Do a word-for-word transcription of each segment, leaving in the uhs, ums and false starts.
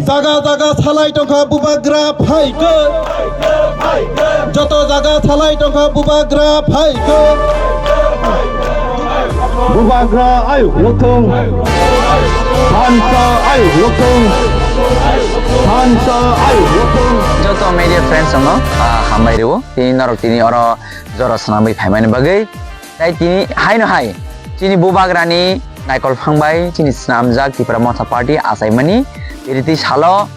Jaga jaga salai tongkha bubagra phaikhe. Joto jaga salai tongkha bubagra phaikhe. Bubagra ayuk lokthung. Thansa ayuk lokthung. Thansa ayuk lokthung. Joto media friends no, ah, hambai rwo. Tini norok tini oro jora swnamwi phaimani bagwi. Tai tini haino hai chini bubagrani naikol phang bai chini swnamjak Tipra Motha Party achaimani tini twi salo,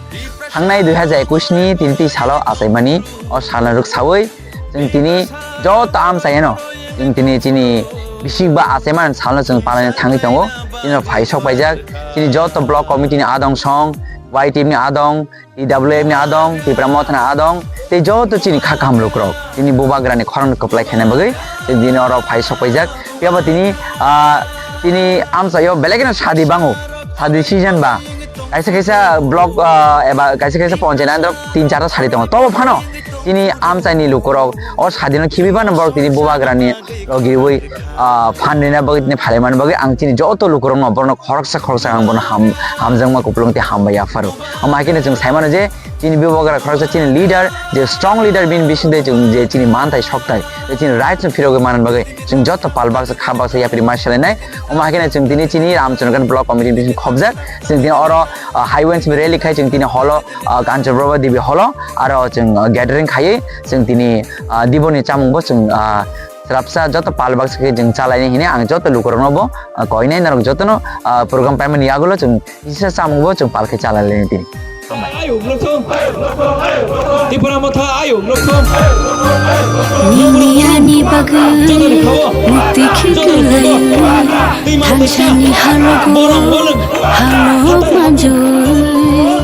thangnai dui hajar ekwis ni tini twi salo achaimani o salno rwksawi chwng tini joto amchaino chwng tini chini bisik ba achaimani salno chwng palaina thangwi tongo. Chini phai sok paijak chini joto block committee ni adong song, Y T F ni adong, T W F ni adong, Tipra Mothani adong, tei joto chini kha kaham lukurok. Tini bubagrani khorang kwplai khaina bagwi, tei dini oro phai sok paijak. Phiya ba tini, ah, tini amchaio belai kheno sadi bango, sadi season ba. Kaisa kaisa block, ah, eba kaisa kaisa ponchayat andro tin charta sadi tongo. Tobo phano tini amchaini lukurok o sadino khibi phano borok tini bubagrani rogirwi, ah, phan rina bagwi tini phalai mani bagwi ang chini joto lukurokno borokno khoroksa khoroksa ang bono ham-, hamjakma kupulung tei hambai yapharo. Omo hai kheno chwng sai mano je chini bubagra khoroksa chini leader, je strong leader bini bisingtwi chwng je chini manthai sokthai, je chini rights no phirogwi manna bagwi chwng joto pal baksa kha baksa yapri ma salainai. Omo hai kheno chwng tini chini Ramchandra block committee bising khobjak, chwng tini oro, ah, highway simi rally khai chwng tini holo, ah, Kanchanprabha Devi holo aro chwng, ah, gathering khaiwi chwng tini, ah, diboni chamungbo chwng, ah, Srapsa joto pal baksa khe chwng chalaini hini ang joto lukurokno bo, ah, koinai norok jotono, ah, program paimani yagulo chwng kisa chamungbo chwng pal khe chalailini tini. Ayuk lokthung. Tipra Motha ayuk lokthung. Nini ani bagwi mukti khiklai thansani halogo halok manjui.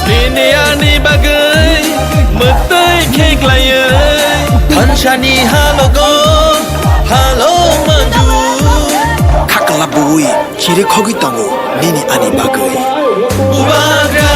Nini ani bagwi mwtwi khe klaiwi thansani halogo halo manju. Khakla bui chiri khogwi tongo nini ani bagwi. Bubagra